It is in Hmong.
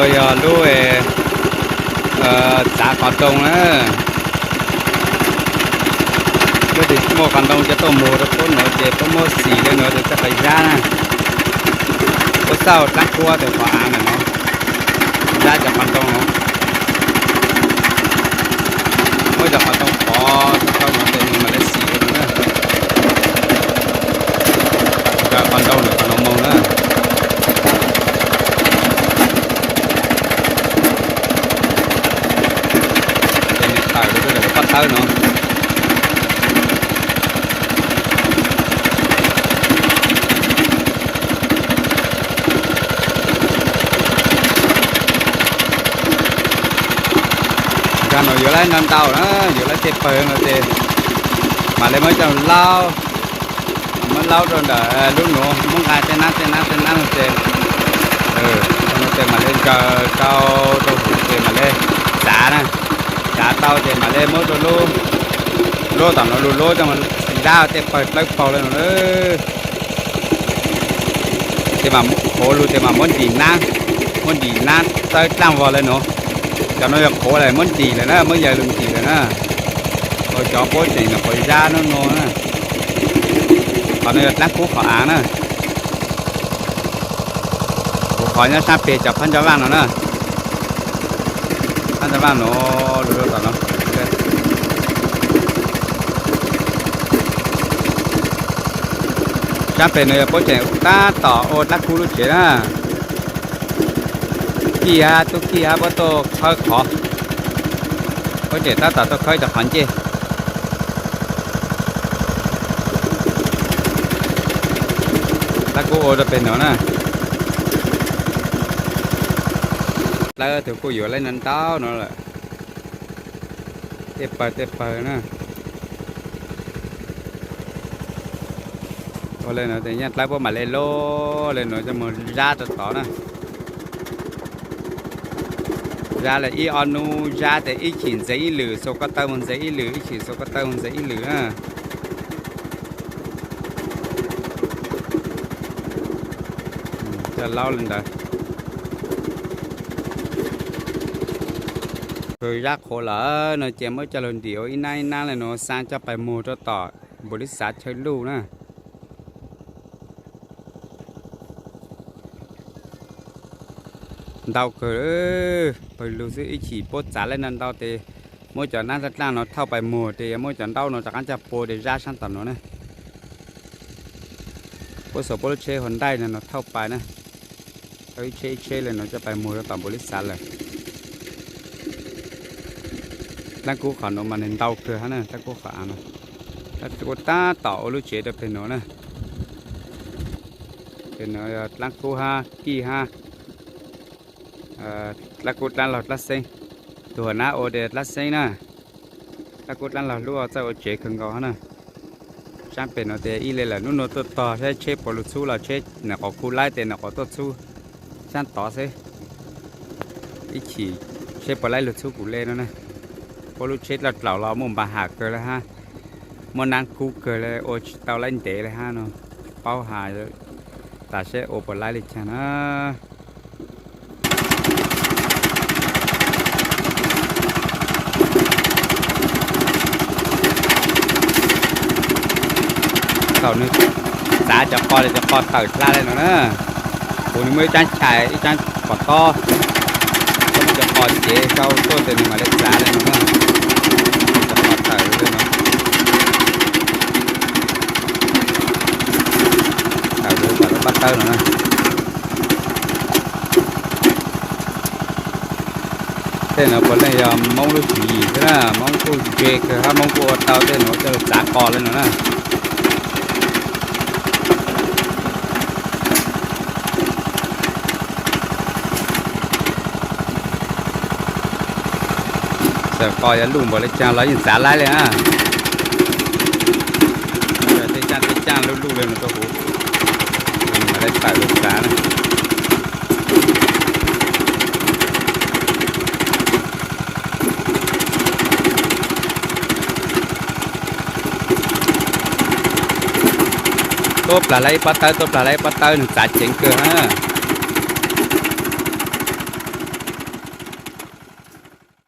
Yog lub txav qos ntoo na. Lub twg muaj qos ntoo cov tuaj mus rau pub nuav ces pub muab xim le nuav ces txawj qhov zab na. Pub xauj dlaab kub tus qhov aav ntawm no, zab cov qos ntoo no. Muab cov qos ntoo pov rau nuav ces nws mam le xim le nuav na. Cov qos ntoo ntawm qhov no moog na. Ces nws tawm rau lub pob tawb no. Nkag no yuav lawv ntau ntau na, yuav lawv tej pawg no ces mam le muab coj laub, muab laub rau ntawm lub nuav, muab nqa tej nab tej nab tej nab no ces, no ces mam le nkaws rau rau huv ces mam le txav na, txav tau ces mam le muab rau lub, lub tom no lug lub coj zab tej pawg dlawb paug le no na. Ces mam qhuav lug ces mam muab ntim nab, muab ntim nab txawb dlaaj vog le no. Cov no yog qhuav lawm muab ntim lawm na, muab yaws lug ntim lawm na. Ua cov puab tseem nyuam qhuav zab nub nua na. Qhov no yog dlaab kub qhov av na. Kuv qhov nyob saab peg cov phab ncauj vaaj no na. Phab ncauj vaaj no, lug rau tom no. Saab peg no yog puab tseem tab tom ua dlaab kub lub tsev na. Kij hab tub kij hab puab tuaj khawb qhov, puab tseem tab tom tuaj khawb cov qhov ncej. Dlaab kub ua rau peg no na. Dlawb tug kuj yuav lawv ntau ntau no lawm. Tej pawg tej pawg na. Ua le no tes nyaj dlawb puab mam le lub le no coj moog zab rau tod na. Zab le ib ob nub zab tes ib chim ntxeev ib lwm, xuas ko taw moog ntxeev ib lwm, ib chim xuas ko taw moog ntxeev ib lwm na. Coj laub le ntawd. Kws zab qhuav lawm no ces muab coj lug ntim ua ib nab ib nab le no xaa coj pais muag rau tom npaum li xav chaw luj na. Ntau kawg, pawg lug xwb ib chim puab txav le ntau ntau tes muab cov nab dlaaj dlaaj no thauj pais muag tes yuav muab cov ntaub no rov qaab coj pua tes zab saab tom no na. Puab xuas puab lub tsheb Hyundai no no thauj pais na. Thauj ib tsheb ib tsheb le no coj pais muag rau tom npaum li xav lawm. Dlaab kub qhov no mas nws ntau kawg hab na, dlaab kub qhov av no. Dlaab kub tab tom ua lub tsev rau peg no na. Peg no yog dlaab kub hab kij hab. Dlaab kub dlaab laug dlaab xeeb, tug huam nab ua tes dlaab xeeb na. Dlaab kub dlaab laug lub txawj ua tsev kawg nkaus hab na. Saab peg no tes ib le lawm, nub nua tuaj tog saib tsheb puas lug txhub los tsheb nam qov khu laib tes nam qov tuaj txhub saab tod xwb. Ib chim tsheb puas laib lug txhub kuv le no na. Puab lub tsheb dlawb dlaus los muaj npa ham kawg le hab, muaj nab kub kawg le ua tsis tau laib ntev le hab no. Paub has tas seb ua puas laib le caag na. Thaum nwg txav cov qos le cov qos tawm dlha le no na. Kuv nwg muaj ib caab chais ib caab pom tob, muab cov qos cev sau tuaj tes nwg mam le txav le no na. Cov qos tawm le no. Tawm le tom lub pab tawb no na. Tej no puav leej yog Moob lub tswv yim xwb na, Moob kuj ntse kawg hab, Moob kuj ua tau tej no coj lug txav qos le no na. Txawm qos yuav luj npaum le caag los yeej txav laib le na. Yog tej caaj tej caaj luj luj le no rau huv, mam le tawm lug txav na. Tuab plag laib ib pob tawb, tuab plag laib ib pob tawb, nwg txav ceev kawg na.